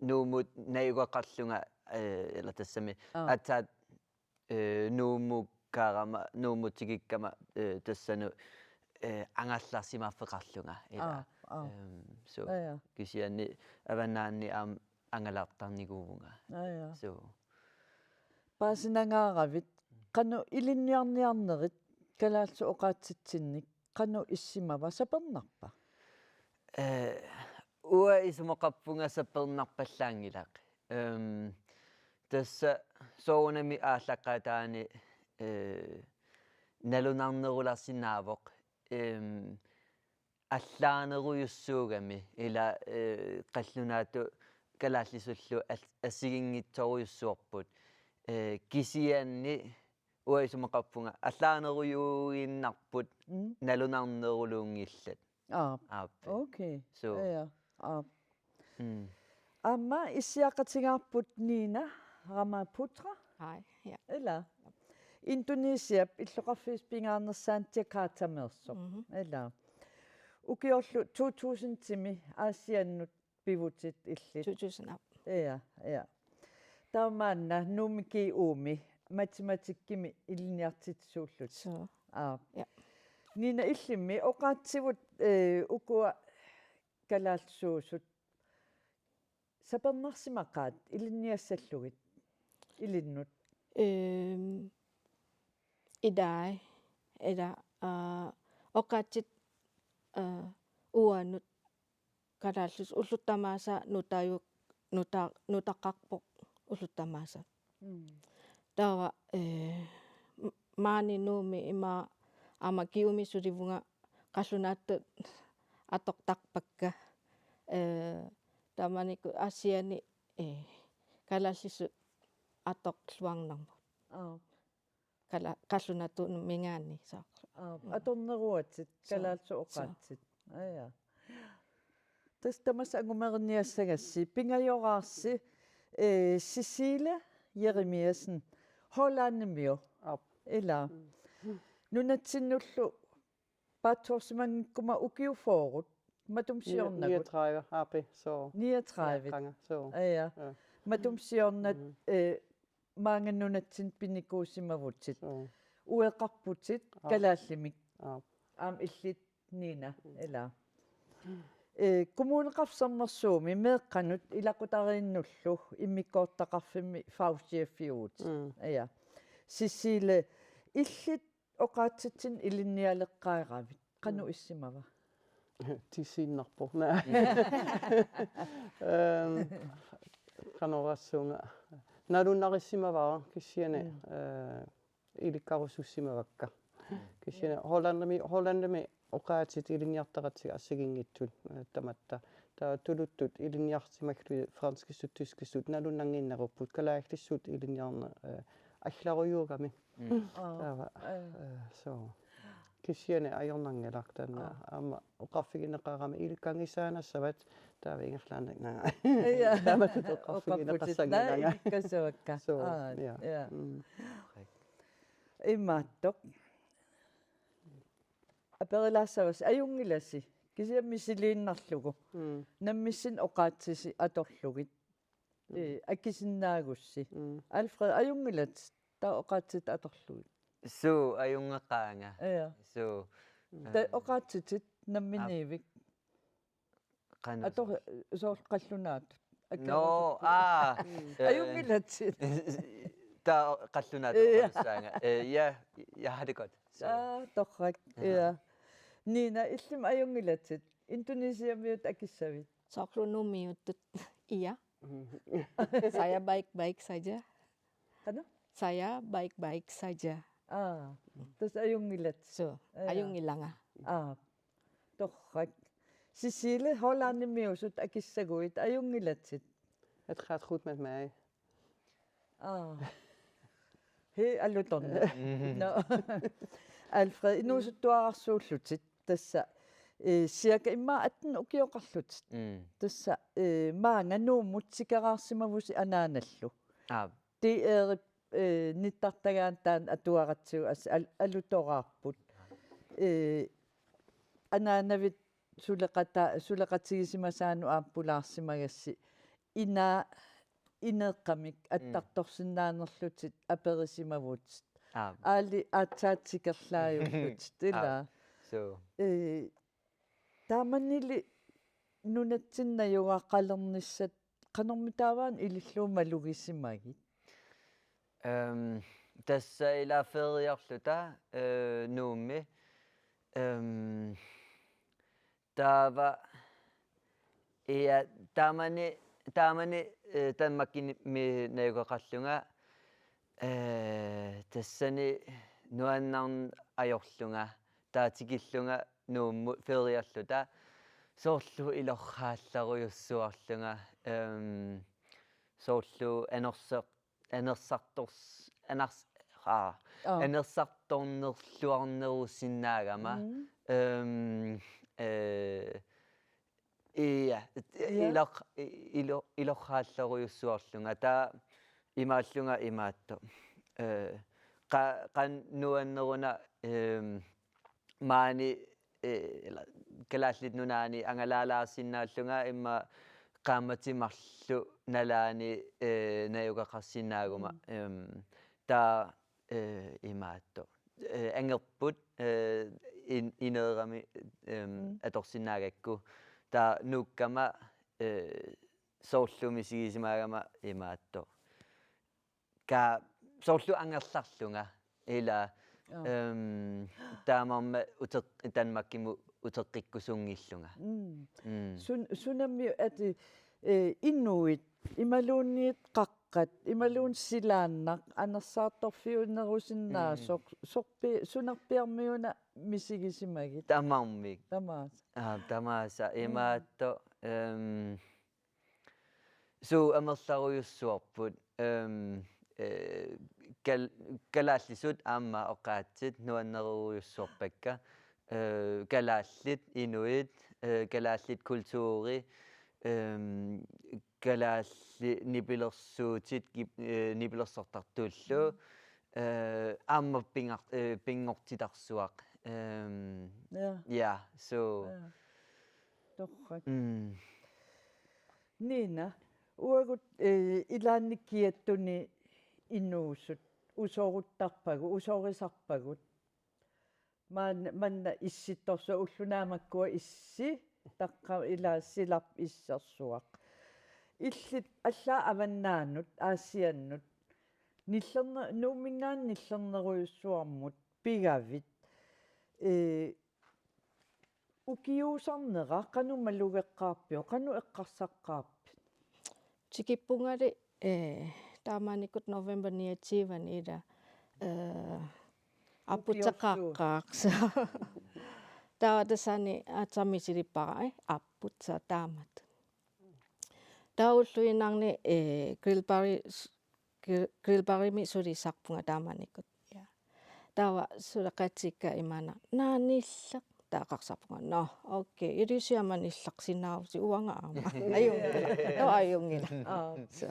Nuummut najugaqarlunga, eh, ilaa tassami. Aap. Aatsaat, eh, Nuummukkaarama, Nuummut tikikkama, eh, tassani, eh, angerlarsimaaffeqarlunga, ilaa. Aap, aap. Ehm, so, Ja, ja. Kisianni avannaani aamma angalaartarnikuuvunga. Ja, ja. So. Paasinangaaravit, qanoq ilinniarniarnerit kalaallisut oqaatsitsinnik, qanoq issimava, sapernarpa? Eh, uanga isumaqarpunga sapernarpallaanngilaq. Ehm, tassa soorunami aallaqqaataani, eh, nalunarnerulaarsinnaavoq. Ehm, allaanerujussuugami, ilaa, eh, qallunaatut kalaallisullu al-, assigiinngitsorujussuarput. Eh, kisianni uanga isumaqarpunga allaanerujuinnarput Mm. nalunarneruluunngillat. Aap. Aap. Okay. So. Ja, ja. Aap. Mm. Aamma issiaqatigaarput Nina Ramaputra. Hi, ja. Ilaa. Indonesiap illoqarfiup pingaarnersaani Jakarta-meersoq. Mhm. Ilaa. Ukiorlu to tusind-imi Aasiannut pivutit illit. To tusind, aap. Ja, ja. Taava maanna Nuummi G U-mi matematikkimi ilinniartitsisuullutit. So. Aap. Ja. Nina, illimmi oqaatsivut, eh, ukua kalaallisuusut sapernarsimaqaat ilinniassallugit ilinnut? Ehm, ilaa, ilaa, aa, oqaatsit, aa, uannut kalaallisut ullut tamaasa nutajuk-, nuta-, nutaqarpoq ullut tamaasa. Mm. Taava, eh, m-, maani Nuummi ima aamma G U-mi sulivunga qallunaatut atortarpakka. Eh, taamanikkut Aasianni, eh, kalaallisut atorluarnermut. Aap. Kala-, qallunaatuminngaanniit, so. Aap, mm, atorneruatit, so, kalaallisut, so, oqaatsit. Ja, ja. Tassa tamassi angumerinniassagassi, pingajoraarsi, eh, Cecilia Jeremiassen, Hollandimiu. Aap. Ilaa. Mm. Nunatsinnullu Paatsoorsimanngikkuma ukiut fyrre, matuma siornagut. Niogtredive, aappi, suu. Niogtredive. Eqqaanga, suu. Ja. Ja. Matuma siornat, mm, eh, maanga nunatsinni pinikuusimavutit. Suu. Ueqarputit, aap, kalaallimik. Aap. Aamma illit Nina, mm, ilaa. Eh, Kommuneqarfik Sermersuumi meeqqanut ilaqutariinnullu immikkoortitaqarfimmi fagchefiuvutit. Mm. Ja. Cecilie, illit oqaatsitinik ilinnialeqqaaravit, qanoq, mm, issimava? Tissiinnarpoq. Naa. Ehm, qanoq oqassaanga. Nalunnarissimavara kisianni, mm, eh, ilikkarusussimavakka. Kisianni Hollandimi, Hollandimi oqaatsit ilinniartaqatigit assigiinngitsut, eh, tamatta. Taava tuluttut ilinniarsimaguit franskisut, tyskisut, nalunnannginnerupput, kalaallisut ilinniarneq, eh, allarujuugami. Mm. Taava, eh, suu. Kisianni ajornanngilaq taanna. Aa. Aamma oqarfigineqarami ilikkanngisaannassavat, taava ingerlaannaq. Ja. Taamatut oqarfigineqassanngilanga. Oqarputit, naa, ilikkassuakka. Suu, aa, ja. Ja. Mm. Imaattoq. Aperilaassavassi, ajunngilasi. Kisianni misiliinnarlugu. Mm. Nammissinnut oqaatsisi atorlugit. Mm. Eh, akisinnaagussi. Mm. Alfred, ajunngilatit taava oqaatsit atorlugit? Suu, ajunngeqaanga. Ja. Suu. Mm. Taava oqaatsitit namminiivik? Qanoq? Ator-, soorlu qallunaatut. Nå, akerusuppu-, aa, mm, eh, ajunngilatit? Taava qallunaatut, ja, oqalussaanga. Eh, ja, jeg har det godt. Så. Aa, torrak. Aha. Ja. Nina, illimmi ajunngilatit? Indonesiamiut akissavit? Soorlu Nuummiuttut. Ja. Saya baik-baik saja. Qanoq? Saya baik-baik saja. Aa, tassa ajunngilatit. Suu, ja, ajunngilanga. Aa, torrak. Cecilie, Hollandimiusut akissaguit, ajunngilatit? Het gaat goed met mij. Aa. Hej, alutornaq. Mhm. Nå. Alfred, inuusuttuararsuullutit. Tassa, eh, cirka immaqa atten ukioqarlutit. Mm. Tassa, eh, maanga Nuummut tikeraarsimavusi anaanallu. Aap. D R-ip, eh, nittartagaanni taanna atuaratsigu as-, al-, alutoraarput. Eh, anaanavit suleqata-, suleqatigisimasaanut aamma pulaarsimagassi. Inaa ineeqqamik, mm, attartorsinnaanerlutit aperisimavutit. Aap. Aali aatsaat tikerlaajullutit, ilaa. Aap. Suu. Eh, taamanili nunatsinni najugaqalernissat qanormitaava ilillugu malugisimagit? Ehm, tassa ilaa feriarluta, eh, Nuummi. Ehm, taava, ja, taamani, taamani, eh, Danmarkimi najugaqarlunga, eh, tassani nuannerneq ajorlunga, taava tikillunga Nuummut feriarluta, soorlu ilorraallarujussuarlunga, ehm, soorlu anersoq-, anersartors-, aners-, aa, aa, anersartornerluarnerusinnaagama. Mm. Ehm, eh, ja, ja. Iloq-, i-, ilo-, ilorraallarujussuarlunga. Taava imaallunga imaattoq. Eh, qa-, qanoq nuanneruna, ehm, maani, eh, ila, Kalaallit Nunaanni angalaalaarsinnaallunga immaqa qaammatit marluk nalaanni, eh, najugaqarsinnaaguma. Mm. Ehm, taava, eh, imaattoq. Eh, angerput, eh, in-, ineerami, ehm, mm, atorsinnaagakku. Taava nuukkama, eh, soorlu misigisimaagama imaattoq. Ka-, soorlu angerlarlunga, ilaa, aa, ehm, taamaammat uteq-, Danmarkimut uteqqikkusunngillunga. Mm. Mm. Sun-, sunammi ati, eh, inuit, imaluunniit qaqqat, imaluunniit silaannaq, anersaartorfiunerusinnaasoq, mm, sorpi-, sunerpiarmiuna misigisimagit? Tamarmik. Tamaasa. Aa, tamaasa. Mm. Imaattoq, ehm, suu, amerlarujussuarput, ehm, eh, kal-, kalaallisut aamma oqaatsit nuannerujussuarpakka, eh, kalaallit, inuit, eh, kalaallit kulturi, ehm, kalaallit nipilersuutit, kip-, eh, nipilersortartullu, eh, aamma pingar-, eh, pinngortitarsuaq. Øhm, Ja, ja, så ja. Torrak. Mm, Nina, uagut eh, ilaanni kiattuni inuusut, usoruttarpagut, usorisarpagut. Maanna, manna issittorsuaq ulloq naammakkua issi, taqqamani ilaa silarp issersuaq. Illit allaat avannaanut, Aasiannut, nillerne-, Nuumminngaanniit nillernerujussuarmut pigavit. Eh, ukiuusarnera qanoq malugeqqaarpiuk, qanoq eqqarsaqqaarpit? Tikippungali eh, taamanikkut november niogtyve-ni ilaa eh, apputseqaqqaartoq. Taava tassani aatsaat misilippara, eh, apput, så taamatut. Taava ulluinnarni eh, Grillbarri s-, Grill-, Grillbarrimi sulisarpunga taamanikkut. Ja. Taava suleqatikka imaanna: Naa, nilleq. Taava eqqarsarpunga: Nå, okay, ilisiama nilleqsinnaavusi, uanga aamma. Ajunngilaq. Nå, ajunngilaq. Aa. Så.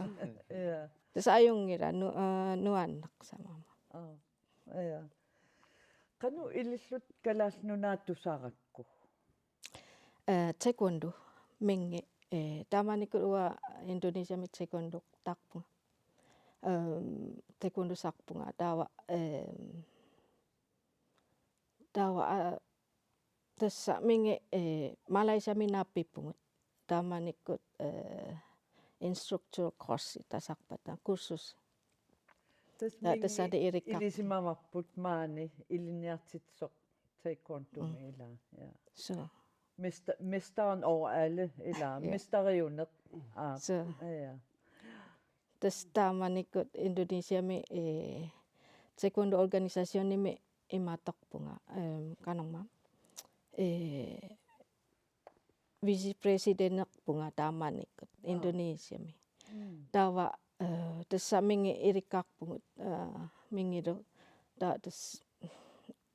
Ja. Tassa ajunngilaq nu-, eh, nuanneq samama. Aa. Ja. Qanoq ilillutit Kalaallit Nunaat tusarakku? Eh, taekwondo mingi, eh, taamanikkut uanga Indonesiami taekwondoqarpunga. Ehm, taekwondosarpunga taava, ehm, taava, ah, tassa mingi, eh, Malaysiami naappippugut. Taamanikkut eh, instructor course tasarpata kursus. Tassa Ja, mingi tassani ilikkar-. Ilisimavarput maani ilinniartitsisoq taekwondomi. Mm. Ilaa. Ja. Så. Mester-, mesteren over alle, ilaa. Ja. Mesteriuneq. Aa. Så. Ja. Tassa taamanikkut Indonesiami eh, taekwondo organisationimi imaattorpunga, ehm, qanormaa. Eh, vicepræsidenterpunga taamanikkut. Aa. Indonesiami. Mm. Taava eh, tassa mingi ilikkarpugut, eh, mingilu. Taava tassa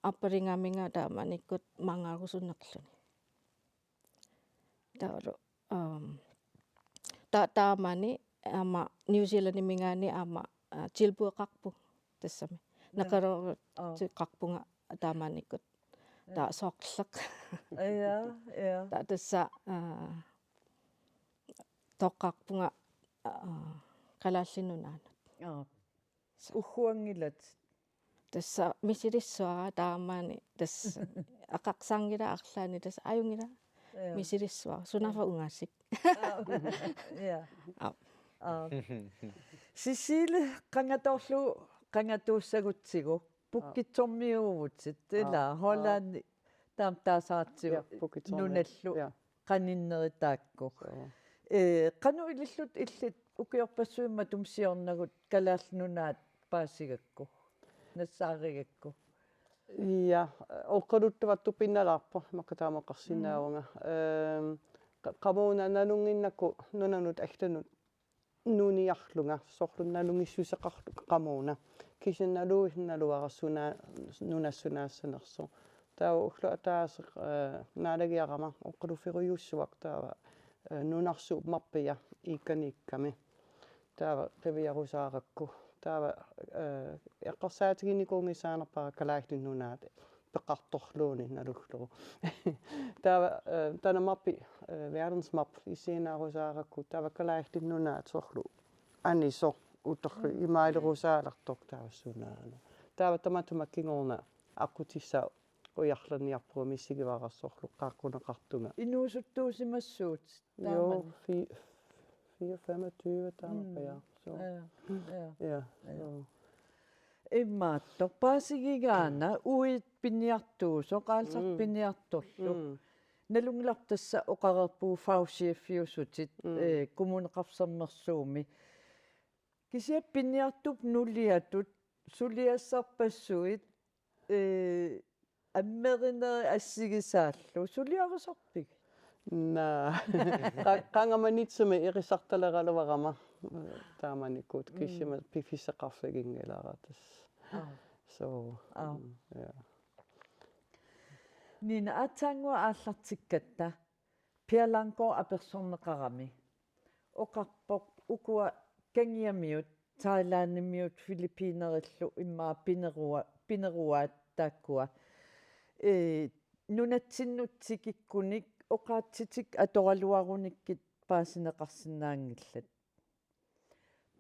aapparigaminga taamanikkut mangaarusunnerluni. Taavalu, um, ta-, taamani aamma New Zealandiminngaanniit aamma, uh, tilbudeqarput tassami. Ja. Neqeroorutiqarpunga taamanikkut. Ja. Taava sorleq. Ja, ja. Taava tassa, uh, toqqarpunga, uh, Kalaallit Nunaannut. Ja. Ugguanngilatit? Tassa misilissavara taamani, tassa aqarsarngilara arlaanni, tassa ajunngilaq. Ja. Misilissavara. Sunaaffa ungasik. Aa. Ja. Aa. Aa. Cecilie, qangatorlu qangatuussagutsigu pukkitsormiuuvutit, ilaa, aa, Holland taama taasaratsigu. Ja, pukkitsormiu. Nunallu. Ja. Qaninnerit taakku. Suu. Eh, qanoq ilillutit illit ukiorpassuit matuma siornagut Kalaallit Nunaat paasigakku, nassaarigakku? Ja, oqaluttuattut pinnalaarpoq, makka taama oqarsinnaavunga. Mm. Ehm, qa-, qamuuna nalunnginnakku nunanut allanut nuuniarlunga, soorlu nalunngissuseqarlunga qamuuna. Kisianni naluinnarlugu suna-, nunap sunaassanersoq. Taava ulloq ataaseq, eh, naalagiarama oqaluffigujussuaq taava, eh, nunarsuup mappia Iikkaniikkami. Taava qiviarusaarakku. Taava, eh, eqqarsaatiginikuunngisaannarpara Kalaallit Nunaat peqartorluunniit nalullugu. Taava, eh, taanna mappi, eh, verdensmap isiginnaarusaarakku, taava Kalaallit Nunaat soorlu anisoq uterlu, mm, imaalerusaalertoq taava sunaana. Taava tamatuma kingorna aqqutissaa ujarlerniarpunga, misigivara soorlu qaaqquneqartunga. Inuusuttuusimassuutit? Jo, taamani. Fi-, fire femogtyve taama, mm, ja. Så. Ja, ja. Ja, ja, så. Imaattoq, paasigigaanni, mm, uit piniartuusoq, aalisartut, mm, piniartorlu. Mm. Nalunngilarput tassa oqareerpugut fagchefiusutit, mm, eh, Kommuneqarfik Sermersuumi. Kisianni piniartup nuliatut suliassarpassuit, eh, ammerinerit assigisaallu, suliarisarpigit? Naa. Qa-, qanga manitsumi erisartaleraluarama, eh, taamanikkut, mm, kisianni piffissaqarfiginngilara tassa. Aa. Så, aa, mm, ja. Nina, aatsaannguaq aallartikkatta Pia Langgaard apersorneqarami oqarpoq ukua Kangiamiut, Thailandimiut, Filippinerillu immaqa pinerua-, pineruaat taakkua. ee, nunatsinnut tikikkunik oqaatsitik atoraluarunikkit paasineqarsinnaanngillat.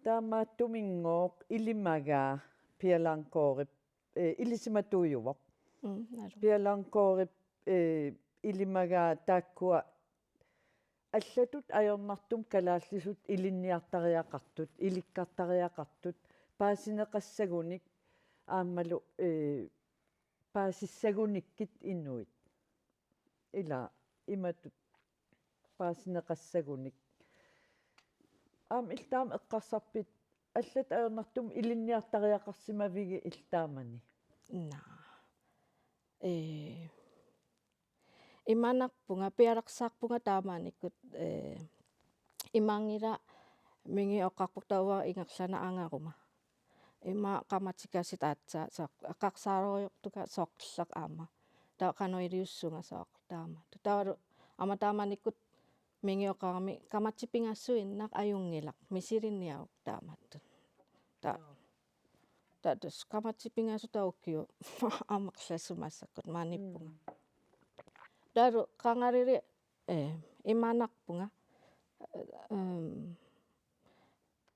Taamaattuminngooq ilimagaa Pia Langgaardip, ee, ilisimatuujuvoq. Mm, nalu. Pia Langgaardip, ee, ilimagaa taakkua allatut ajornartumik kalaallisut ilinniartariaqartut, ilikkartariaqartut, paasineqassagunik aammalu, ee, paasissagunikkit inuit. Ila imatut paasineqassagunik. Aamma illit taama eqqarsarpit allatut ajornartumik ilinniartariaqarsimavigit illit taamani? Naa. Ee, imanarpunga, piareersarpunga taamanikkut, ee, imaanngilaq Mingi oqarpoq taava ingerlaannaq angaruma. Ima qamatikkasut aatsaat soorlu eqqarsaarujoortunga soorlu aamma. Taava qanoq iliussunga soorlu taamatut. Taavalu aamma taamanikkut Mingi oqarami qamatit pingasut innaq ajunngilaq, misilinniaruk taamatut. Ta-, Joo. Taava tassa qamatit pingasut taava ukiut amerlasuut massakkut maaniippunga. Mm. Taavalu qangalili, eh, imanarpunga, eh, em,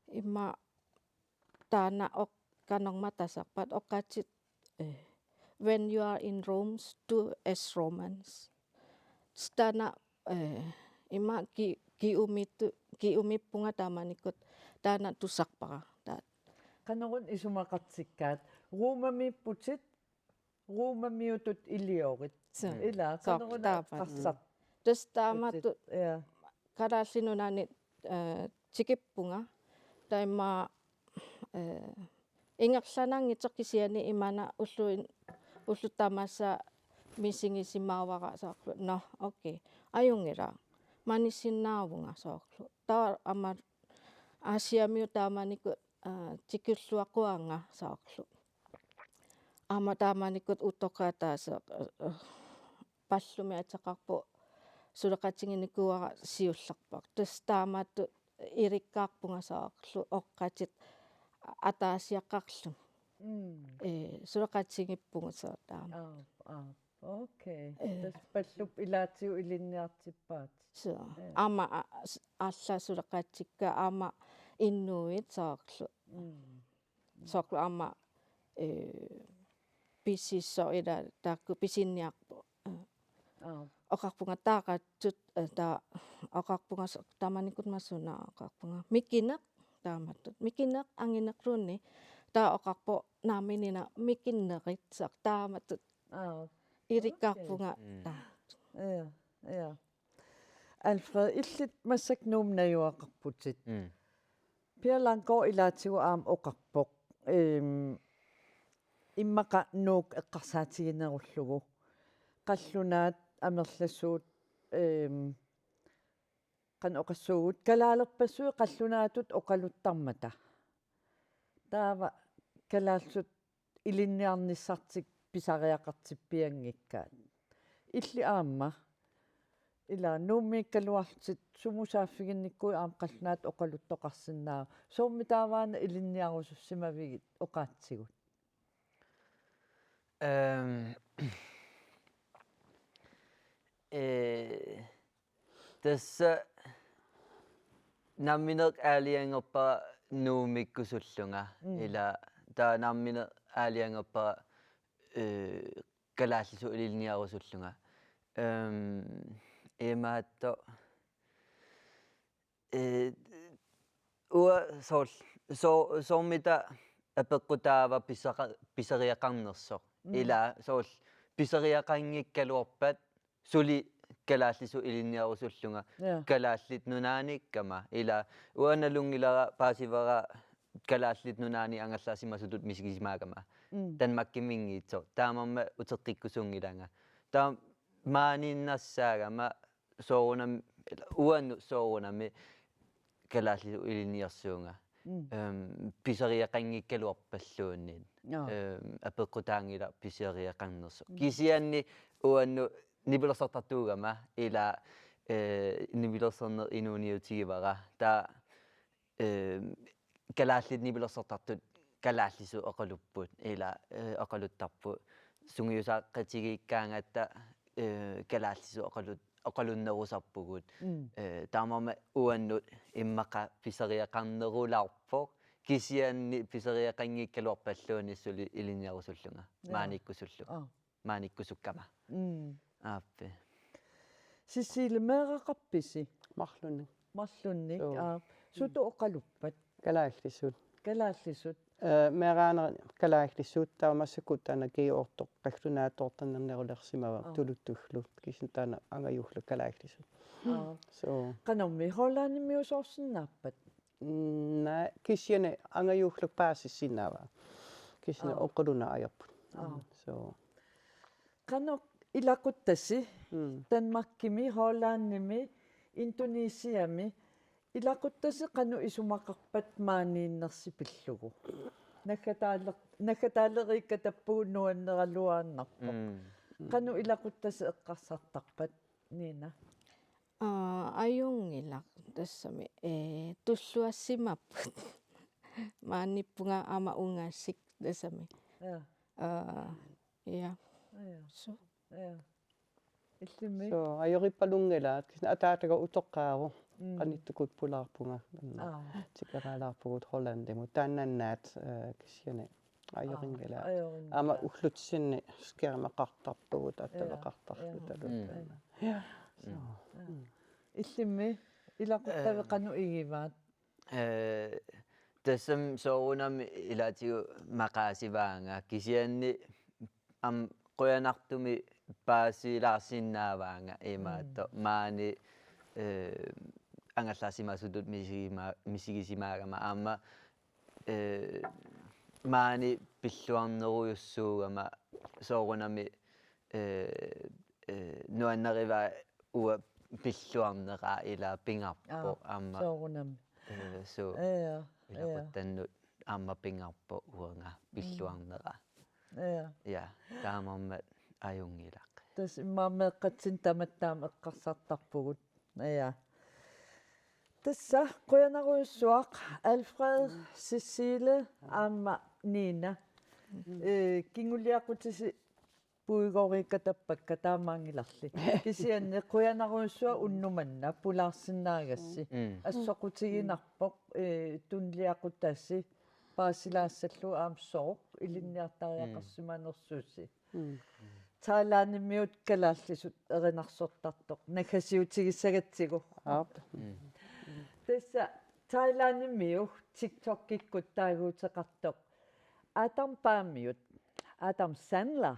ima taanna oq-, qanormita taasarpaat oqaatsit, eh, when you are in Rome, do as Romans. Taanna, eh, ima ki-, kiumiittu-, kiumiippunga taamanikkut taanna tusarpara. Taa-. Qanoruna isumaqartikkaat? Romamiipputit, Romamiutut iliorit. Suu. Ila, soorlu qanoruna taava. Eqqarsar-. Tassa taamatut. Utit, ja. Kalaallit Nunaanni, eh, tikippunga. Taava ima, eh, ingerlaannanngitsoq kisianni imana ulluin-, ullut tamaasa misigisimaavara soorlu. Nå, okay. Ajunngilaq. Manissinnaavunga soorlu. Taava aamma Aasiamiut taamanikkut, eh, tikilluaqquaanga soorlu. Aamma taamanikkut utoqqaat ataaseq, eh, eh, pallumik ateqarpoq suleqatiginikuuara siullerpaaq. Tassa taamatut ilikkarpunga soorlu oqaatsip ataasiaqqarluni. Mm. Eh, suleqatigiippugut soorlu taama. Aap, aap. Okay. Eh. Tassa pallup ilaatigut ilinniartippaatit. Suu. Eh. Aamma a-, s-, alla suleqatikka aamma inuit soorlu. Mm. Soorlu aamma, eh, pisissoq ila taakku pisiniarpoq. Eh, Aap. Oqarpunga taaqattut, eh, taava oqarpunga so-, taamanikkut masuna oqarpunga. Mikineq taamatut. Mikineq anginerluunniit. Taava oqarpoq naamik nina mikinerit soorlu taamatut. Aap. Ilikkarpunga. Okay. Mm. Taava. Ja, ja. Alfred, illit massakkut Nuummi najugaqarputit. Mm. Per Langgaard ilaatigut aamma oqarpoq. Ehm, immaqa Nuuk eqqarsaatiginerullugu. Qallunaat amerlasuut, ehm, qanoq oqassuugut, kalaalerpassuit qallunaatut oqaluttarmata. Taava kalaallisut ilinniarnissartik pisariaqartippianngikkaat. Illit aamma, ila Nuummiikkaluarlutit sumut saaffiginnikkuit aamma qallunaatut oqaluttoqarsinnaavoq. Soormi taava una ilinniarusussimavigit oqaatsigut? Ehm, eh, Tassa nammineq aalajangerpara Nuummikkusullunga. Mm. Ila taava nammineq aalajangerpara, eh, kalaallisut ilinniarusullunga. Ehm, imaattoq, eh, uanga soorl-, soo-, soormita apeqqutaava pisaqa-, pisariaqarnersoq. Mm. Ila soorlu pisariaqanngikkaluarpat suli kalaallisut ilinniarusullunga. Ja. Kalaallit Nunaannikkama. Ila uanga nalunngilara paasivara Kalaallit Nunaanni angerlarsimasutut misigisimagama. Mm. Danmarkimiinngitsoq. Taamaammat uteqqikkusunngilanga. Taava maaniinnassaagama soorunami, uannut soorunami kalaallisut ilinniarsuunga. Mm. Ehm, pisariaqanngikkaluarpalluunniit. Joo. Ehm, apeqqutaanngilaq pisariaqarnersoq. Mm. Kisianni uannut nipilersortartuugama ila, eh, nipilersorneq inuuniutigivara. Taava, ehm, kalaallit nipilersortartut kalaallisut oqalupput, ila, eh, oqaluttarput. sungiusaaqatigiikkaangatta, eh, kalaallisut oqalu-, oqalunnerusarpugut. Mm. Eh, taamaammat uannut immaqa pisariaqarnerulaarpoq. Kisianni pisariaqanngikkaluarpalluunniit suli ilinniarusullunga. Jaa. Maanikkusullunga. Aa. Maanikkusukkama. Mm. Aappi. Cecilie, meeraqarpisi? Marlunnik. Marlunnik, joo, aap. Sutut oqaluppat? Kalaallisut. Kalaallisut. Eh, meeraaneq kalaallisut, taava massakkut taanna G-otte qallunaatoortarnernerulersimava, aa, tuluttullu, kisianni taanna angajuulluni kalaallisut. Aa. Suu. Qanormi, Hollandimiusoorsinnaappat? Mm, naa, kisianni angajuulluni paasissinnaavara. Kisianni, aa, oqalunnaq ajorput. Aa. Suu. Qanoq ilaquttasi, mm, Danmarkimi, Hollandimi, Indonesiami, ilaquttasi qanoq isumaqarpat maaniinnersi pillugu? Naggataaleq-, naggataaleriikkatappugut nuanneraluaannarpoq. Mm. Qanoq ilaquttasi eqqarsartarpat, Nina? Aa, ajunngilaq tassami, ee, tulluassimapput. Maaniippunga aamma ungasik tassami. Ja. Aa, ja. Ja. Suu. Ja. Illimmi? Suu, ajorippalunngilaq, kisianni ataataga utoqqaavoq, mm, qanittukkut pulaarpunga, aa, tikeraalaarpugut Hollandimut. Taanna naat, eh, kisianni ajorinngilaq. Aa, ajorinngilaq. Aamma ullutsinni skærmeqartarpugut, ja, attaveqartarluta, ja, talu. Mm. Ja. Ja. Suu. Ja. Mm. Illimmi, ilaquttavit, eh, qanoq igivaat? Eh, tassami soorunami ilaatigut maqaasivaanga, kisianni aamma qujanartumik paasilaarsinnaavaanga imaattoq. Mm. Maani, eh, angerlarsimasutut misigima-, misigisimaagama aamma, eh, maani pilluarnerujussuugama soorunami, eh, eh, nuannarivaa uanga pilluarnera ila pingaarpoq. Aa, aamma. Soorunami. Eh, suu. Ja, ja. Ilaquttannut aamma pingaarpoq uanga, mm, pilluarnera. Ja. Ja, taamaammat ajunngilaq. Tassa immaqa meeqqatsinni tamatta aamma eqqarsartarpugut. Ja. Tassa qujanarujussuaq Alfred, mm, Cecilie, aamma Nina. Mm. Eh, kinguliaqutisi puigoriikkatappakka, taamaanngilarli. Kisianni qujanarujussuaq unnuk manna pulaarsinnaagassi. Mm. Assoqutiginarpoq, eh, tunuliaquttasi paasilaassallugu aamma sooq ilinniartariaqarsimanersusi. Mm. Thailandimiut kalaallisut erinarsortartoq naggasiutigissagatsigu. Aap. Mm. Tassa Thailandimiu TikTokikkut taaguuteqartoq Adam Paamiut, Adam Sandler,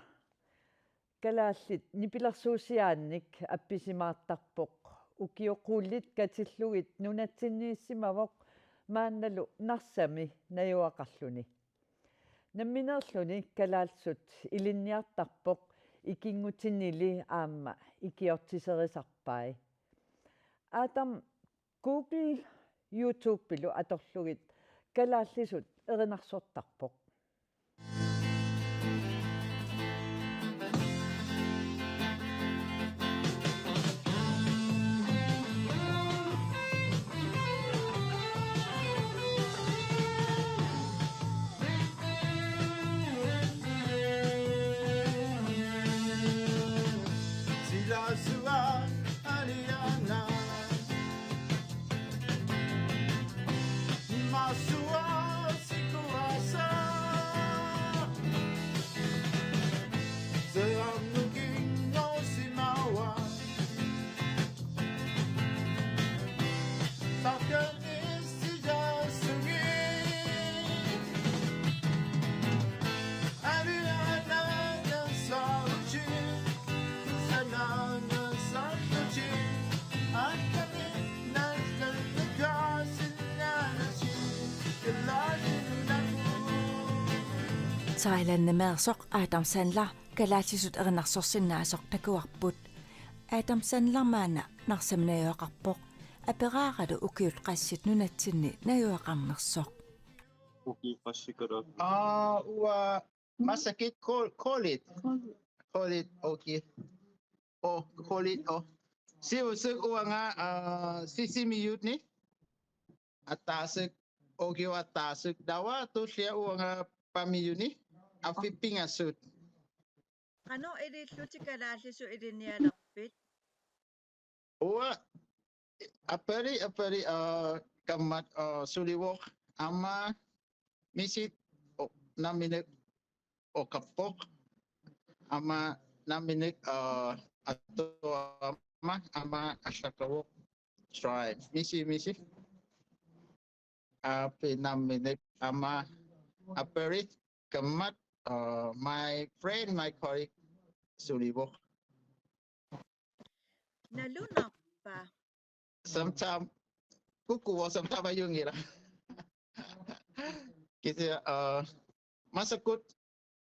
kalaallit nipilersuusiaannik appisimaartarpoq. Ukiut qulit katillugit nunatsinniissimavoq, maannalu Narsami najugaqarluni. Nammineerluni kalaallisut ilinniartarpoq, ikinngutinili aamma ikiortiserisarpai. Adam, Google YouTubelu atorlugit kalaallisut erinarsortarpoq. Silasua aliana. Masua sikuasa. Seannukingo simawa. Takkani sijasungi. Thailandimeersoq Adam Sandler kalaallisut erinarsorsinnaasoq takuarput. Adam Sandler maanna Narsami najugaqarpoq, aperaaralu ukiut qassit nunatsinni najugaqarnersoq. Ukiut qassit kala. Aa, uanga massakkut kol-, kolit. Kolit, okay. Oh, kolit, oh. Siusik uanga, aa, Sisimiuni. Ataaseq, ukiut ataaseq. Taava tullia uanga Paamiuni. Afiit pingasut. Qanoq iliorlutit kalaallisut ilinnialerpit? Uanga Aperi, Aperi, uh, kammat, uh, sulivoq, aamma missit, o, nammineq oqarpoq, aamma nammineq, uh, atuarama, aamma allaqavoq try. Missi, missi. Aappi nammineq aamma Aperi kammat, uh, my friend, my colleague sulivoq. Nalunarpa? Sometimes, kukkuvoq, sometimes ajunngilaq. Kisianni, uh, massakkut,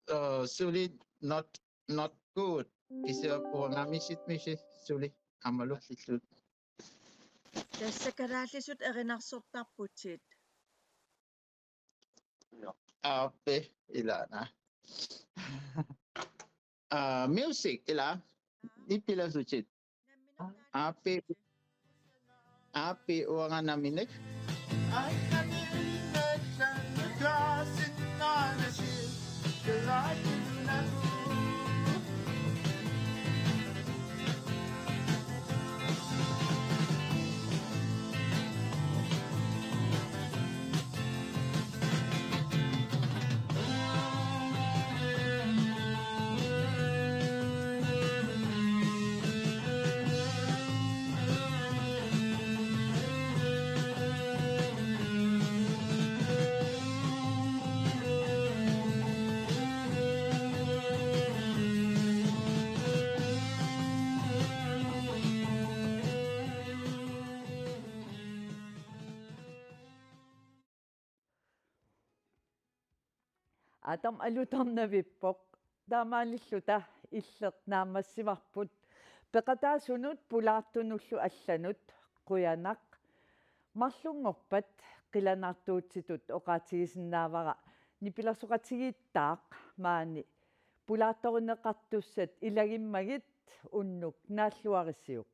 uh, suli not, not good. Kisianni uanga missit, missit suli aammalu illillu. Tassa kalaallisut erinarsortarputit. Aappi ilaana. Uh, music ila. Nipilersutit. Aappi, aappi uanga nammineq. Atam alutornavippoq. Taamaalilluta Illeq naammassivarput. Peqataasunut pulaartunullu allanut qujanaq. Marlunngorpat qilanaartuutitut oqaatigisinnaavara nipilersoqatigiittaaq maani pulaartorineqartussat ilagimmagit unnuk naalluarisiuk.